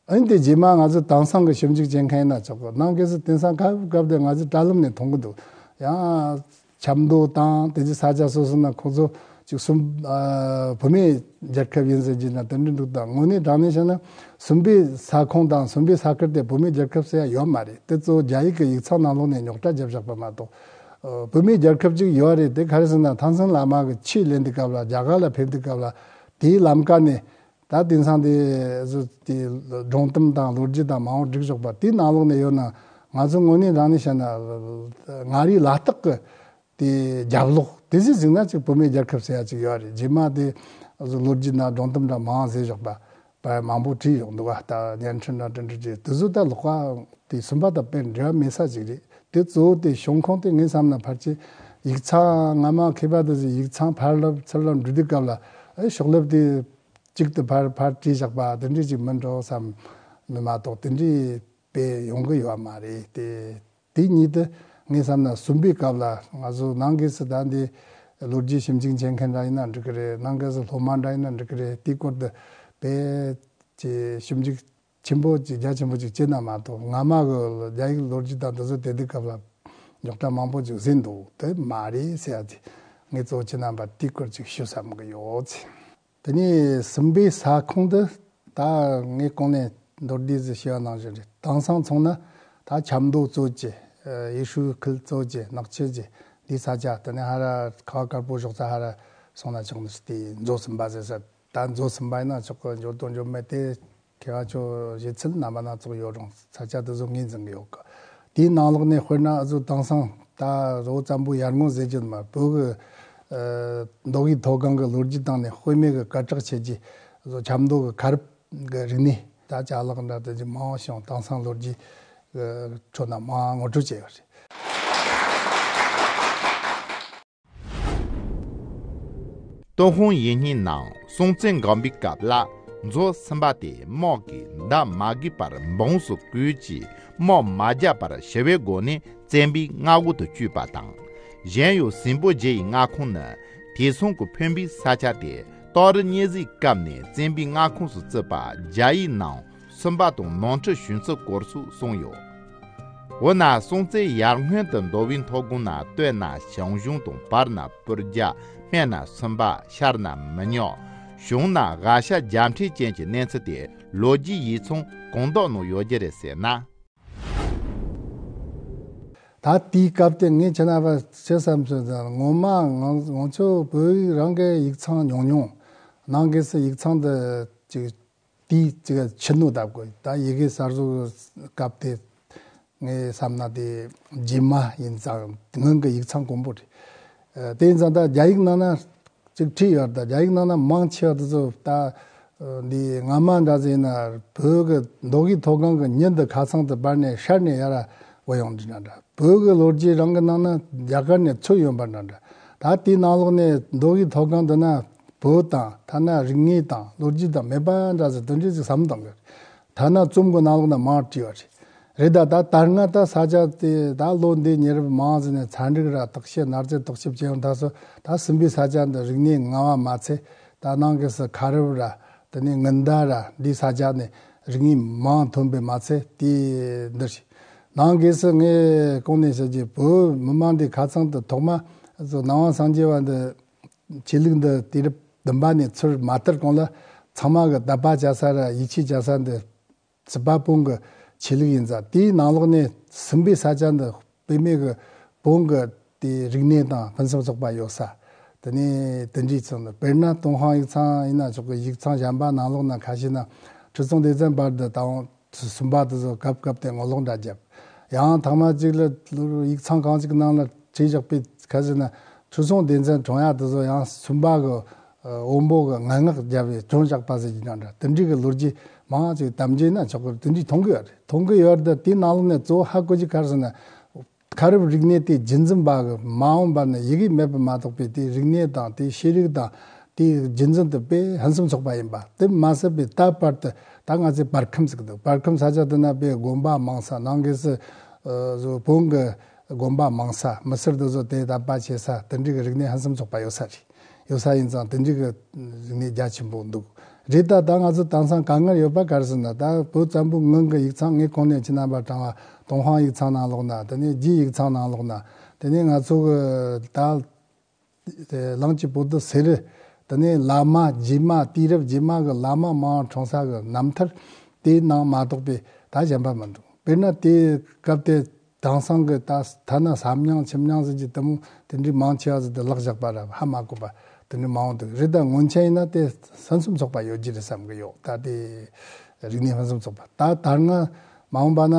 ཨ་ནི་དེ་རྗེས་མ་ང་ཚོ་དེང་སང་གི་ཞིབ་འཇུག་བྱེད་མཁན་ཡིན་ན་ཆོག་གི། ནམ་རྒྱུན་དུ་དེང་སང་སྐབས་སྐབས་དེ་ང་ཚོ་དྲ་ལམ་ནས་མཐོང་གི་འདུག་ཡང་ཆབ་མདོ་དང་དེ་ཚོ་ས་ཆ་སོ་སོ་ན་ཁོ་ཚོ་ཅིག་སུམ། ཨ། བུད་མེད་རྒྱལ་ཁབ་ཡིན་ཟེར་གྱི་ན་དེ་འདྲ་འདུག་ད་དངོས་གནས་དྲང་གནས་བཤད་ན་སུམ་པའི་ས་ཁོངས་དང་སུམ་པའི་ས་ཁུལ་དེ་བུད་མེད་རྒྱལ་ཁབ་ཟེར་ཡ་ཡོད་མ་རེད། དེ་གཙོ་བོ་རྒྱ་ཡིག་གི་ཡིག་ཚང་ནང་ལོགས་ནས་རྙོག་དྲ་བརྒྱབ་བཞག་པ་མ་གཏོགས། ཨ། བུད་མེད་རྒྱལ་ཁབ་ཅིག་ཡོད་རེད། དེ་ག་རེ་ཟེར་ན་ཐང་སང་བླ་མ་གི་ཆོས་ལེན་དུས་སྐབས་ལ་རྒྱ་གར་ལ་ཕེབས་དུས་སྐབས་ལ་དེའི་ལམ་ཀ་ནས། ད་དེང་སང་དེ་བཟོ་དེ་སྒྲུང་གཏམ་དང་ལོ་རྒྱུས་དང་མང་པོ་བསྒྲིགས་བཞག་པ་དེའི་ནང་ལོགས་ནས་ཡོད་ན། ང་ཚོ་དངོས་གནས་དྲང་གནས་བཤད་ན་མངའ་རིས་ལ་དྭགས་ཀྱི་ དེ་རྒྱབ་ལོགས་དེ་ཟིག་གཟིགས་ན་ཅིག་བུད་མེད་རྒྱལ་ཁབ་ཟེར་ཡ་ཅིག་ཡོད་རེད། རྗེས་མ་དེ་ལོ་རྒྱུས་ན་སྒྲུང་གཏམ་འདྲ་མང་ཟེར་བཞག་པ་པ་མང་པོ་བྲིས་ཡོད་འདུག་བ། ད་བརྙན་འཕྲིན་འདྲ་འདྲ་འདྲ་ཅིག་དེ་ཚོ་ད་ལོག་པ་དེ་གསུམ་པ་དང་དཔེ་འབྲེལ་བ་མེད་ས་ཅིག་རེད། དེ་གཙོ་བོ་དེ་བྱུང་ཁུངས་དེ་ངས་བསམ་ན་ཕལ་ཆེར་ཡིག་ཚང་སྔ་མ་མཁས་པ་དེ་ཚོས་ཡིག་ཚང་ཕར་ལབ་ཚུར་ལབ་འབྲི་དུས་སྐབས་ལ་ཨེ་ཤོག་ལེབ་དེ་གཅིག་ཏུ་ཕར་ཕར་བྲིས་བཞག་པ་དེ་འདྲ་ཅིག་མིན་འགྲོ་བསམ་ནི་མ་གཏོགས་དེ་འདྲའི་དཔེ་ཡོང་གི་ཡོད་མ་རེད་དེ། དེ་ཉིད་དུ་ངས་བསམ་ན་གསུམ་པའི་སྐབས་ལ་ང་ཚོ་ནང་སྒོས་སུ་ད་འདི་ལོ་རྒྱུས་ཞིབ་འཇུག་བྱེད་མཁན་འདྲ་ཡིན་ན་འགྲིག་གི་རེད། ནང་སྒོས་སུ་སློབ་མ་འདྲ་ཡིན་ན་འགྲིག་གི་རེད། དེའི་སྐོར་དུ་དཔེ་ཅིག་ཞིབ་འཇུག་ཆེན་པོ་ཅིག་རྒྱ་ཆེན་པོ་ཅིག་བྱས་ན་མ་གཏོགས་སྔ་མ་གི་རྒྱ་ཡིག་ལོ་རྒྱུས་དང་དེ་ཚོ་དེ་དུས་སྐབས་ལ་རྙོག་དྲ་མང་པོ་ཅིག་ཟིན་འདུག་དེ་མ་རེད་ཟེར་ཡ་དེ་ངས་གཙོ་བོ་ཁྱེད་རྣམ་པ་དེའི་སྐོར་ཅིག་ཞུ་བསམ་གི་ཡོད། དེ་ནས་གསུམ་པའི་ས་ཁོངས་དེ་ད་ངས་གོང་ནས་མདོར་བསྡུས་སུ་ཞུས་པ་ནང་བཞིན་རེད། དེང་སང་མཚོན་ན་ད་ཆབ་མདོ་གཙོ་བྱས་ཡེ་ཧྲུའུ་ཁུལ་གཙོ་བྱས་ནག་ཆུ་བྱས་འདིའི་ས་ཆ་དེ་ནས་ཧ་ར་ཁ་བ་དཀར་པོ་ཞོགས་ཚ་ཧ་ར་སོང་ན་ཆོག་ནི་དེ་མཛོ་གསུམ་པ་ཟེར་ས་ད་མཛོ་གསུམ་པ་ཡིན་ན་ཆོག་གི། འབྱོར་དང་འབྱོར་མེད་དེ་མཁས་པ་ཚོ་བཞེད་ཚུལ་རྣམ་པ་སྣ་ཚོགས་ཡོད་རུང་ས་ཆ་དེ་ཚོ་ངོས་འཛིན་གི་ཡོད་གི། དེའི་ནང་ལོགས་ནས་དཔེར་ན་ཨ་ཚོ་དེང་སང་ད་རི་བོ་བཙན་པོ་ཡར་ངོ་ཟེར་གྱི་མ་བོད་གི་ཨ་མདོ་དབུས་མཐོ་སྒང་གི་ལོ་རྒྱུས་སྟེང་ནས་དཔེ་མེད་གི་སྐད་གྲགས་ཆེ་གི་ཨ་ཚོ་ཆབ་མདོ་གི་ཁ་རུབ་གི་རིག་གནས་ད་ཅ་ལག་འདྲ་དེ་ཚོ་མང་བོ་བྱུང་། དེང་སང་ལོ་རྒྱུས་གི་ཁྲོད་ན་མང་ངོ་སྤྲོད་བྱས་ཡོད་རེད། ཏུན་ཧོང་ཡིག་རྙིང་ནང་སྲོང་བཙན་སྒམ་པོའི་སྐབས་ལ་མཛོ་གསུམ་པ་དེ་དམག་གིས་འདབ་མ་རྒུད་པར་འབངས་སུ་བསྐོས་ཀྱིས་དམག་མ་རྒྱག་པར་ཞི་བའི་སྒོ་ནས་བཙན་པོའི་མངའ་འོག་ཏུ་བསྐྱོད་པ་དང་། གཞན་ཡང་སྲིན་པོ་རྗེ་ཡི་མངའ་ཁོངས་ནི་དེ་མཚུངས་ཀྱི་འཕེན་པའི་ས་ཆ་སྟེ། སྟག་རི་གཉན་གཟིགས་སྐབས་ནས་བཙན་པོའི་མངའ་ཁོངས་སུ་བརྩིས་པ་རྒྱ་ཡིག་ནང་། སུམ་པ་དང་ནོར་འཁྲུལ་བྱུང་ཚུལ་སྐོར་སོགས་གསུངས་ཡོད། འོ་ན་སྲོང་བཙན་ཡར་སྔོན་དུ་མདོ་དབུས་མཐོ་སྒང་ན་སྟོད་ན་ཞང་ཞུང་དང་བར་ན་སྤུར་རྒྱལ། སྨད་ན་སུམ་པ། ཤར་ན་མི་ཉག་བྱང་ན་དགའ་ཤ་རྒྱ་ཕྲན་ཅན་གྱི་གནས་ཚུལ་དེ་ལོ་རྒྱུས་ཡིག་ཚང་གང་དག་ནང་ཡོད་རྒྱུ་རེད་ཟེར་ན། ད་དེའི་སྐབས་དེ་ངས་ཁྱེད་རྣམ་པར་བཤད་བསམ་སོང་ཙང་ངོ་མ་ང་ང་ཚོ་བོད་ཡིག་རང་གི་ཡིག་ཚང་ཉུང་ཉུང་། ནང་སྒོས་སུ་ཡིག་ཚང་འདི་ཅིག་དེའི་ཅིག་ཕྱི་སྣོད་ལྟ་དགོས། ད་ཡི་གེ་གསར་བཟོ་གི་སྐབས་དེ་ངས་བསམ་ན་དེ་རྗེས་མ་ཡིན་ཙང་སྔོན་གྱི་ཡིག་ཚང་དཀོན་པོ་རེད། ཨ་དེ་ཡིན་ཙང་ད་རྒྱ་ཡིག་ནང་ན་ཅིག་བྲིས་ཡོད། ད་རྒྱ་ཡིག་ནང་ན་མང་ཆེ་བ་དེ་ཚོ་ད་འདི་སྔ་མ་འདྲ་ཟིག་ཡིན་ན་བོད་ཀྱི་མདོ་དབུས་མཐོ་སྒང་གི་མྱི་འདི་ཁ་ཚང་དུ་བར་ནས་ཤར་ནས་ཡར་བུད་ཡོང་འདྲ་འདྲ། བོད་ཀྱི་ལོ་རྒྱུས་རང་གི་ནང་ན་རྒྱ་གར་ནས་ཚུར་ཡོང་པ་འདྲ་འདྲ། ད་དེའི་ནང་ལོགས་ནས་མདོ་དབུས་མཐོ་སྒང་འདི་ན་བོད་དང་ཐ་ན་རིག་གནས་དང་ལོ་རྒྱུས་དང་མེད་པ་འདྲ་ཟིག་དེ་འདྲ་ཟིག་བསམ་བཏང་གི། ཐ་ན་རྩོམ་གྱི་ནང་ལོགས་ན་མང་བྲིས་པ་རེད། རེད་ད་ད་ད་སྔ་ད་ས་ཆ་དེ་ད་ལོ་འདི་ཉེ་རབས་མང་ཟིག་ནས་ཚན་རིག་ར་བརྟག་དཔྱད་གནའ་རྫས་བརྟག་དཔྱད་བྱས་ཡོང་ད་སོ་ད་སྲིན་པོའི་ས་ཆ་འདི་རིག་གནས་མངའ་བ་མ་ཚད་ད་ནང་གི་སུ་ཁ་རུབ་ར་དེ་ནས་ངན་མདའ་ར་འདིའི་ས་ཆ་ནས་རིག་གནས་མང་ཐོན་པའི་མ་ཚད་དེ་འདི་རེད། ནང་སྒོས་སུ་ངས་གོང་ནས་བཤད་རྒྱུ་བོད་མི་མང་འདི་ཁ་ཚང་དུ་ཐོག་མ་ནང་པ་སངས་རྒྱས་པ་འདི་ཆོས་ལུགས་འདི་དུས་རབས་བདུན་པ་ནས་ཚུར་མ་དར་གོང་ལ་ཚང་མ་གི་དད་པ་བྱ་ས་ར་ཡིད་ཆེས་བྱ་ས་འདི་སྲིད་པ་བོན་གྱི་ཆོས་ལུགས་ཡིན་ཙང་དེའི་ནང་ལོགས་ནས་སྲིན་པོའི་ས་ཆ་འདི་དཔེ་མེད་གི་བོན་གྱི་དེ་རིག་གནས་དང་ཕུན་སུམ་ཚོགས་པ་ཡོད་ས་དེ་ནས་དེ་འདྲའི་ཚོ་ནི་དཔེར་ན་ཏུན་ཧོང་ཡིག་ཚང་ཡིན་ན་ཆོག་གི། ཡིག་ཚང་གཞན་པ་ནང་ལོགས་ན་ཁ་ཤས་ན་ཁྲི་སྲོང་ལྡེ་བཙན་བར་དུ་ད་དུང་སུམ་པ་དེ་ཚོ་སྐབས་སྐབས་དེ་ངོ་ལོག་འདྲ་བརྒྱབ། ཡང་ཐེངས་མ་གཅིག་ལ་ཡིག་ཚང་གང་ཅིག་ནང་ལ་བྲིས་བཞག་པའི་ཁ་ཟེར་ན་ཁྲི་སྲོང་ལྡེ་བཙན་གྲོངས་ཡ་དེ་ཚོ་ཡང་སུམ་པ་གི་དབོན་པོ་གི་ངན་སྔགས་བརྒྱབ་པའི་གྲོངས་བཞག་པ་ཟེར་གྱི་འདྲ་འདྲ་དེ་འདྲའི་གི་ལོ་རྒྱུས་མང་ཅིག་དམ་བརྗེད་ན་ཆོག་གི། དེ་འདྲའི་མཐོང་གི་ཡོད་རེད། མཐོང་གི་ཡོད་རེད། དེའི་ནང་ལོགས་ནས་གཙོ་བོ་ཧ་གོ་རྒྱུ་ག་རེ་ཟེར་ན། ཁ་རུབ་རིག་གནས་དེ་རྒྱུན་འཛིན་པ་གི་མ་འོངས་པ་ནས་ཡི་གེ་མེད་པ་མ་གཏོགས་པའི་དེའི་རིག་གནས་དང་དེའི་ཤེས་རིག་དང་དེའི་རྒྱུན་འཛིན་དེ་དཔེ་ཕུན་སུམ་ཚོགས་པ་ཡིན་པ་དེ་མ་ཟད་པའི་ད་བར་དུ་ད་ང་ཚོས་བར་ཁམས་ཟེར་གི་འདུག་བར་ཁམས་ས་ཆ་དེ་ན་དཔེ་དགོན་པ་མང་ས་ནང་སྒོས་སུ་ཨ་བཟོ་བོན་གི་དགོན་པ་མང་ས་མི་སེར་དེ་ཚོ་དེ་དད་པ་བྱེད་ས་དེ་འདྲའི་གི་རིག་གནས་ཕུན་སུམ་ཚོགས་པ་ཡོད་ས་རེད། ཡོད་ས་ཡིན་ཙང་དེ་འདྲའི་གི་རིག་གནས་རྒྱ་ཆེན་པོ་འདུག་རེད་ད། ད་ང་ཚོ་དེང་སང་དཀའ་ངལ་ཡོད་པ་ག་རེ་ཟེར་ན་ད་བོད་བཙན་པོའི་སྔོན་གྱི་ཡིག་ཚང་ངས་གོང་ནས་ཁྱེད་རྣམ་པར་དྲངས་པ་ཏུན་ཧོང་ཡིག་ཚང་ནང་ལོགས་ན་དེ་ནས་རྒྱའི་ཡིག་ཚང་ནང་ལོགས་ན་དེ་ནས་ང་ཚོ་གི་ད་ལང་གཅིག་པོ་ཏི་སེ་རི་དེ་ནས་བླ་མ་རྗེས་མ་དུས་རབས་རྗེས་མ་གི་བླ་མ་མང་འཁྲུངས་ས་གི་རྣམ་ཐར་དེའི་ནང་མ་གཏོགས་པའི་ད་གཞན་པ་མི་འདུག་དཔེར་ན་དེའི་སྐབས་དེ། དེང་སང་གི་ད་ཐ་ན་ཟབ་སྙིང་ཆེ་སྙིང་ཟེར་གྱི་དེ་མོ་དེ་འདྲའི་མང་ཆེ་བ་ཟིག་དེ་ལག་བཞག་པ་ར་ཧ་མ་གོ་བ་དེ་འདྲའི་མང་བོ་འདུག་རེད་ད་སྔོན་ཆད་ཡིན་ན་དེ་ཕུན་སུམ་ཚོགས་པ་ཡོད་ཀྱི་རེད་བསམ་གི་ཡོད། ད་དེ་རིག་གནས་ཕུན་སུམ་ཚོགས་པ་ད་ད་སྔ་མ་འོངས་པ་ན་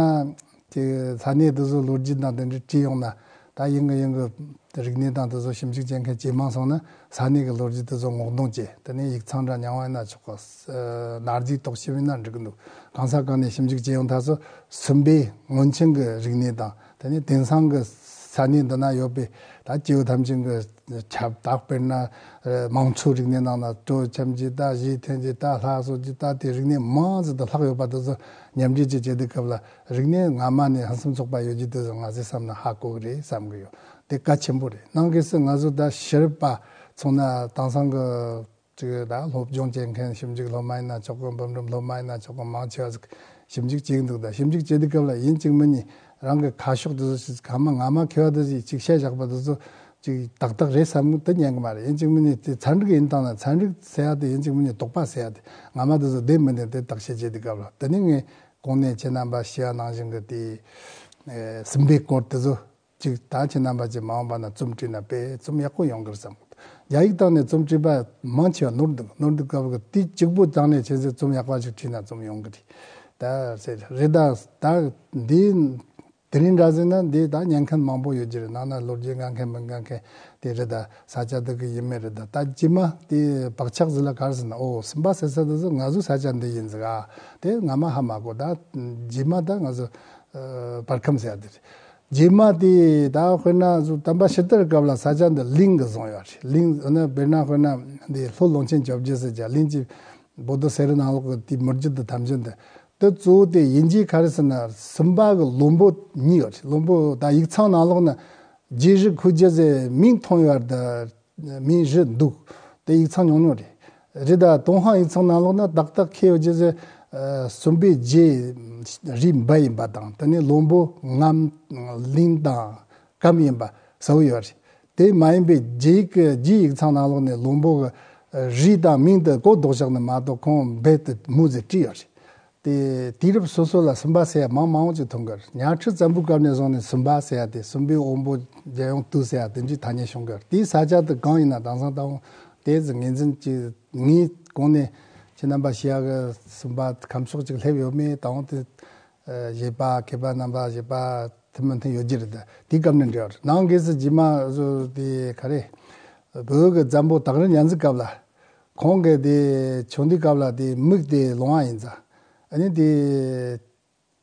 དེ་ས་གནས་དེ་ཚོ་ལོ་རྒྱུས་དང་དེ་འདྲའི་བྲིས་ཡོང་ན་ ད་ཡིན་གི་ཡིན་གི་རིག་གནས་དང་དེ་ཚོ་ཞིབ་འཇུག་བྱེད་མཁན་ཇེ་མང་སོང་ན་ས་གནས་ཀྱི་ལོ་རྒྱུས་དེ་ཚོ་སྔོག་འདོན་བྱས། དེ་ནས་ཡིག་ཚང་འདྲ་རྙིང་བ་ཡིན་ན་ཆོག་གི། གནའ་རྫས་རྟོག་ཞིབ་ཡིན་ན་འགྲིག་གི་འདུག། གང་ས་གང་ནས་ཞིབ་འཇུག་བྱེད་ཡོང་ཐག་ཚོ་སུམ་པའི་སྔོན་ཆད་ཀྱི་རིག་གནས་དང་། དེ་ནས་དེང་སང་གི་ས་གནས་འདི་ན་ཡོད་པའི་ད་སྐྱེ་བོ་ཐམས་ཅད་ཀྱི་ཁྱབ་བདག་དཔེར་ན་ཨ་མང་ཚོགས་རིག་གནས་ནང་ན་སྤྲོ་འཆམ་གྱི་ད་གཞས་འཐེན་གྱི་ད་ལྷ་གསོལ་གྱི་ད་དེ་རིག་གནས་མང་ཙམ་དུ་ལྷག་ཡོད་པ་དེ་ཚོ་མཉམ་འདྲེས་ཀྱི་བྱེད་དུས་སྐབས་ལ་རིག་གནས་སྔ་མ་ནས་ཕུན་སུམ་ཚོགས་པ་ཡོད་རྒྱུ་དེ་ཚོ་ང་ཚོས་བསམ་ན་ཧ་གོ་གི་རེད་བསམ་གི་ཡོད། དེ་གལ་ཆེན་པོ་རེད། ནང་གི་སུ་ང་ཚོ་ད་ཕྱི་རབས་པ་ཚོ་ན་དེང་སང་གི་ཅིག་ད་སློབ་སྦྱོང་བྱེད་མཁན་ཞིབ་འཇུག་སློབ་མ་ཡིན་ན་ཆོག་གི། འབུམ་རམས་སློབ་མ་ཡིན་ན་ཆོག་གི། མང་ཆེ་བ་ཟིག་ཞིབ་འཇུག་བྱེད་ཀྱི་འདུག། ད་ཞིབ་འཇུག་བྱེད་དུས་སྐབས་ལ་ཡིན་གཅིག་མིན་གཉིས་རང་གི་ཁ་ཕྱོགས་དེ་ཚོ་ཞིག་ག་མ་ང་མ་མཁས་པ་དེ་ཞིག་ཅིག་བཤད་བཞག་པ་དེ་ཚོ་ཅིག་ཏག་ཏག་རེད་བསམ་གི་དེ་ཉན་གི་མ་རེད། ཡིན་གཅིག་མིན་གཉིས་དེ་ཚན་རིག་ཡིན་སྟངས་ན་ཚན་རིག་ཟེར་ཡ་དེ་ཡིན་གཅིག་མིན་གཉིས་དོགས་པ་ཟེར་ཡ་དེ་སྔ་མ་དེ་ཚོ་བདེན་མི་བདེན་དེ་བརྟག་དཔྱད་བྱེད་དུས་སྐབས་ལ། དེ་ནས་ངས་གོང་ནས་ཁྱེད་རྣམ་པ་ཞུ་བ་ནང་བཞིན་གི་དེ་ཨེ་སུམ་པའི་སྐོར་དེ་ཚོ་ཅིག་ད་ཁྱེད་རྣམ་པ་ཅིག་མ་འོངས་པ་ན་རྩོམ་བྲིས་ན་དཔེ་རྩོམ་ཡག་པོ་ཡོང་གི་རེད་བསམ་གི། རྒྱ་ཡིག་སྟེང་ནས་རྩོམ་བྲིས་པ་མང་ཆེ་བ་ནོར་འདུག། ནོར་འདུག་སྐབས་ཀྱི་དེ་གཅིག་པོ་སྟེང་ནས་ཁྱེད་ཚོས་རྩོམ་ཡག་པ་ཞིག་བྲིས་ན་རྩོམ་ཡོང་གི་རེད། ད་ཟེར་རེད། ད་ད་འདི་དེ་རིང་འདྲ་ཟེར་ན་འདི་ད་ཉན་མཁན་མང་པོ་ཡོད་ཀྱི་རེད། ནང་ན་ལོ་རྒྱུས་འགའ་མཁན་མི་འགའ་མཁན་དེ་རེད། ད་ས་ཆ་འདི་གི་ཡིན་མིན་རེད། ད་ད་རྗེས་མ་དེ་བག་ཆགས་ཟིག་ལ་ག་རེ་ཟེར་ན། ཨོ་སུམ་པ་ཟེར་ས་དེ་ཚོ་ང་ཚོ་ས་ཆ་འདི་ཡིན་ཟིག་ཨ། དེ་སྔ་མ་ཧ་མ་གོ། ད་རྗེས་མ་ད་ང་ཚོ་ཨ་བར་ཁམས་ཟེར་ཡ་དེ་རེད། རྗེས་མ་དེ་ད་དཔེར་ན་བཟོ་དམ་པ་ཕྱི་དར་སྐབས་ལ་ས་ཆ་འདི་གླིང་གི་བཟུང་ཡོད་རེད། གླིང་ཨ་ནི་དཔེར་ན་དཔེར་ན་འདི་ལྷོ་ཀླུང་ཆེན་བཅོ་བརྒྱད་ཟེར་གྱི་གླིང་གི་བོད་དུ་སེ་རི་ནང་ལོགས་ཀྱི་དེ་མི་རྒྱུད་དུ་ཐམས་ཅད་འདི་དེ་གཙོ་བོ་དེ་ཡིན་གྱི་ག་རེ་ཟེར་ན་སུམ་པ་གི་བློན་པོ་གཉིས་ཡོད་རེད། བློན་པོ་ད་ཡིག་ཚང་ནང་ལོགས་ན་རྗེ་རི་ཁུ་རྒྱུད་ཟེར་མིང་ཐོན་ཡོད་རེད། མིང་རེད་འདུག། དེ་ཡིག་ཚང་ཉུང་ཉུང་རེད། རེད། ད་ཏུན་ཧོང་ཡིག་ཚང་ནང་ལོགས་ན་ཏག་ཏག་ཁྱེར་ཡོད་ཀྱི་ཟེར། ཨ་སུམ་པའི་རྗེ་རིགས་འབའ་ཡིན་པ་དང་། དེ་ནས་བློན་པོ་རྔམ་གླིང་དང་སྐམ་ཡིན་པ་གསལ་བོ་ཡོད་རེད། དེ་མ་ཡིན་པའི་རྗེ་ཡིག་གི་རྗེ་ཡིག་ཚང་ནང་ལོགས་ནས་བློན་པོ་གི་རིགས་དང་མིང་དེ་གོ་ལྡོག་བཞག་ནས་མ་གཏོགས་ཁོང་རྦད་དེ་མུ་ཟེར་བྲིས་ཡོད་རེད། དེ་དུས་རབས་སོ་སོ་ལ་སུམ་པ་ཟེར་ཡ་མང་མང་བོ་ཅིག་ཐོན་གི་རེད། གཉའ་ཁྲི་བཙན་པོའི་སྐབས་ནས་བཟུང་ནས་སུམ་པ་ཟེར་ཡ་དེ་སུམ་པའི་དབོན་པོ་རྒྱལ་ཡོངས་དུ་ཟེར་ཡ་དེ་འདྲའི་ཐ་སྙད་བྱུང་གི་རེད། དེའི་ས་ཆ་དེ་གང་ཡིན་ན་དེང་སང་ད་དུང་དེ་ཚོ་ངོས་འཛིན་གྱི་ངའི་གོང་ནས་ཁྱེད་རྣམ་པ་ཞུ་ཡ་གི་སུམ་པ་ཁམས་ཕྱོགས་ཅིག་སླེབས་ཡོད་མེད་ད་དུང་དེ་ཨ་བཞེད་པ་མཁས་པ་རྣམ་པ་བཞེད་པ་མཐུན་མི་མཐུན་ཡོད་ཀྱི་རེད། དེའི་སྐབས་ནས་འབྲེལ་བ་རེད། ནང་སྒོས་སུ་རྗེས་མ་བཟོ་དེ་ག་རེ་བོད་ཀྱི་བཙན་པོ་སྟག་རི་གཉའ་གཟིགས་སྐབས་ལ། ཁོང་གིས་དེ་ཆུང་དུས་སྐབས་ལ་དེ་མིག་དེ་ལོང་བ་ཡིན་ཙང་། ཨ་ནི་དེ་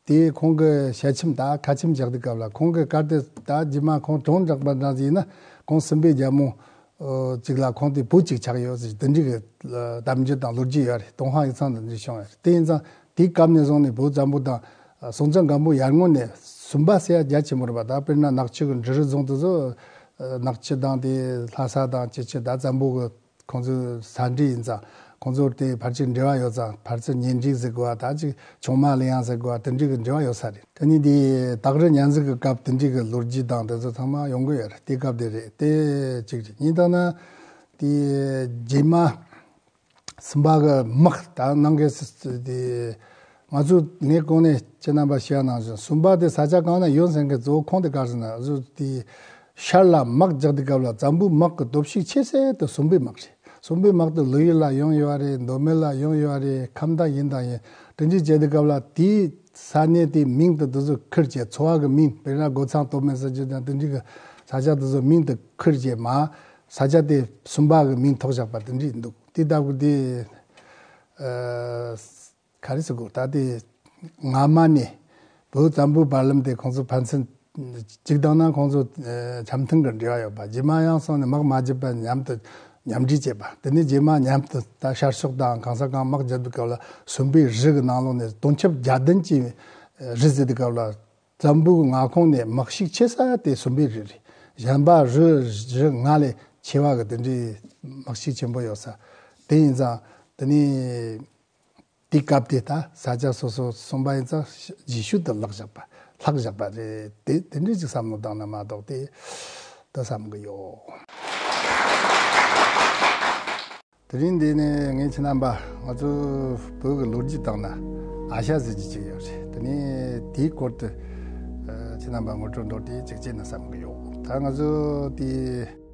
དེ་ཁོང་གི་ཞལ་ཆེམས་དང་ཁ་ཆེམས་བཞག་དུས་སྐབས་ལ་ཁོང་གི་སྐབས་དེ་ད་རྗེས་མ་ཁོང་གྲོངས་འདྲ་པ་འདྲ་ཡིན་ན་ཁོང་སུམ་པའི་རྒྱལ་མོ་ཨོ་གཅིག་ལ་ཁོང་དེ་བུ་གཅིག་ཆགས་ཡོད་ཟེར་དེ་འདྲའི་གི་གཏམ་རྒྱུད་དང་ལོ་རྒྱུས་ཡོད་རེད། ཏུན་ཧོང་ཡིག་ཚང་དུ་འདི་བྱུང་ཡོད་རེད། དེ་ཡིན་ཙང་དེའི་སྐབས་ནས་བཟུང་ནས་བོད་བཙན་པོ་དང་སྲོང་བཙན་སྒམ་པོ་ཡར་སྔོན་ནས་སུམ་པ་ཟེར་ཡ་རྒྱ་ཆེན་པོ་རེད་པ། ད་དཔེར་ན་ནག་ཆུ་གི་འབྲི་རུ་རྫོང་དེ་ཚོ་ནག་ཆུ་དང་དེ་ལྷ་ས་དང་ཅི་ཆུ་ད་བཙན་པོ་གི་ཁོང་ཚོའི་ས་འབྲེལ་ཡིན་ཙང་ཁོང་ཚོ་དེ་ཕལ་ཆེར་འབྲེལ་བ་ཡོད་ཙང་ཕལ་ཆེར་གཉེན་སྒྲིག་ཟེར་དགོས་པ་ད་ཅིག་ཆུང་མ་ལེན་ཡང་ཟེར་དགོས་པ་དེ་འདྲའི་གི་འབྲེལ་བ་ཡོད་ས་རེད། དེ་ནི་དེ་སྟག་རི་གཉའ་གཟིགས་ཀྱི་སྐབས་དེ་འདྲའི་གི་ལོ་རྒྱུས་དང་དེ་ཚོ་ཚང་མ་ཡོང་གི་ཡོད་རེད། དེ་སྐབས་དེ་རེད། དེ་གཅིག་རེད། གཉིས་དང་ན་དེ་རྗེས་མ་སུམ་པ་གི་དམག་ད་ནང་གི་དེ་ང་ཚོ་ངས་གོང་ནས་ཁྱེད་རྣམ་པ་ཞུ་ཡ་ནང་བཞིན་སུམ་པ་དེ་ས་ཆ་གང་ན་ཡོད་ཟེར་མཁན་གཙོ་བོ་ཁོང་དེ་ག་རེ་ཟེར་ན་བཟོ་དེ། ཤར་ལ་དམག་རྒྱག་དུས་སྐབས་ལ་བཙན་པོའི་དམག་གི་སྟོབས་ཤུགས་ཆེ་ཤོས་དེ་སུམ་པའི་དམག་རེད། སུམ་པའི་དམག་དེ་ལི་ཡུལ་ལ་ཡོང་ཡོད་རེད། མདོ་སྨད་ལ་ཡོང་ཡོད་རེད། ཁམས་དང་དབྱིན་དང་ཡིན་དེ་འདྲའི་བྱས་དུས་སྐབས་ལ་དེའི་ས་གནས་དེའི་མིང་དེ་དེ་ཚོ་ཁུར་བྱས་འཚོ་བ་གི་མིང་དཔེར་ན་སྒོ་ཚང་སྟོད་སྨད་ཟེར་རྒྱུ་དང་དེ་འདྲའི་གི་ས་ཆ་དེ་ཚོ་མིང་དེ་ཁུར་བྱས་མ་ས་ཆ་དེ་སུམ་པ་གི་མིང་ཐོགས་བཞག་པ་དེ་འདྲའི་འདུག། དེ་ལྟ་བུ་དེ་ཨ། ག་རེ་ཟེར་དགོས། ད་དེ་སྔ་མ་ནས་བོད་བཙན་པོའི་བར་ལམ་དེ་ཁོང་ཚོ་ཕན་ཚུན་གཅིག་དང་ན་ཁོང་ཚོ་ཨ་འཆམ་མཐུན་གྱི་འབྲེལ་བ་ཡོད་པ། རྗེས་མ་ཡང་སོང་ནས་དམག་མ་བརྒྱབ་པ་མཉམ་དུ་མཉམ་འབྲེལ་བྱས་པ། དེ་ནས་རྗེས་མ་མཉམ་དུ་ད་ཤར་ཕྱོགས་དང་གང་ས་གང་དམག་རྒྱག་དུས་སྐབས་ལ་སུམ་པའི་རི་གི་ནང་ལོགས་ནས་སྟོང་ཁྱབ་བརྒྱ་ལྡན་གྱི་རི་ཟེར་དུས་སྐབས་ལ་བཙན་པོའི་མངའ་ཁོངས་ནས་དམག་ཤུགས་ཆེ་ས་དེ་སུམ་པའི་རི་རེད། གཞན་པ་རི་རི་ལྔ་ལས་ཆེ་བ་གི་དེ་འདྲའི་དམག་ཤུགས་ཆེན་པོ་ཡོད་ས་དེ་ཡིན་ཙང་དེ་ནས། དེའི་སྐབས་དེ་ད་ས་ཆ་སོ་སོ་གསུངས་པ་ཡིན་ཙང་རྗེས་ཤུལ་དུ་ལྷག་བཞག་པ་ལྷག་བཞག་པ་རེད། དེ་དེ་འདྲའི་ཅིག་བསམ་བློ་བཏང་ན་མ་གཏོགས་དེ་ད་བསམ་གི་ཡོད། དེ་རིང་འདི་ནས་ངས་ཁྱེད་རྣམ་པ་ང་ཚོ་བོད་ཀྱི་ལོ་རྒྱུས་སྟེང་ན་ཨ་ཤ་ཟེར་རྒྱུ་ཅིག་ཡོད་རེད། དེ་ནས་དེའི་སྐོར་དུ་ཨ་ཁྱེད་རྣམ་པ་ངོ་སྤྲོད་མདོར་བསྡུས་ཅིག་བྱས་ན་བསམ་གི་ཡོད། ད་ང་ཚོ་དེ།